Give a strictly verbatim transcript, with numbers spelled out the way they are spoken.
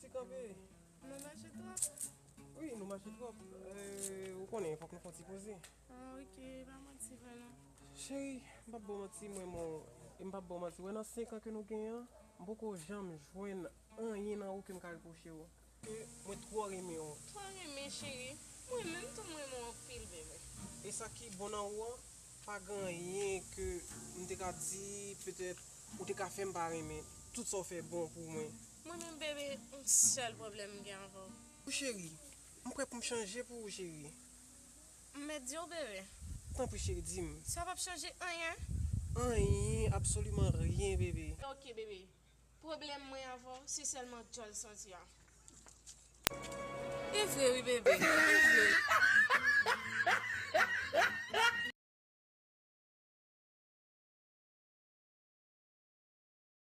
Ti kanpe. Nou mache twòp. Wi, nou mache twòp. Eh, ou konnen, fòk nou fè yon ti poze. Ah, ok, pa manti vre non. Cheri, m p ap ba w manti, mwen, mwen, e m p ap ba w manti. Wè, nan senk an ke nou genyen an, m poko janm jwenn anyen nan ou ke m ka repwoche w. Ke mwen twò renmen w. Twò renmen, cheri. Mwen menm tou, m renmen w anpil, bebe. E sa ki bon nan ou an, pa gen anyen ke m te ka di, petèt, ou te ka fè m pa renmen. Tout sa w fè bon pou mwen. Mwen menm, bebe, yon sèl pwoblèm m gen avè w. Ou cheri, m prè pou m chanje pou ou, cheri. M mèt di w, bebe. Tanpri, cheri, di m. Sa p ap chanje anyen. Anyen, absoliman ryen, bebe. Ok, bebe. Pwoblèm mwen avè w, se sèlman djòl santi a. E vre wi, bebe. E vre.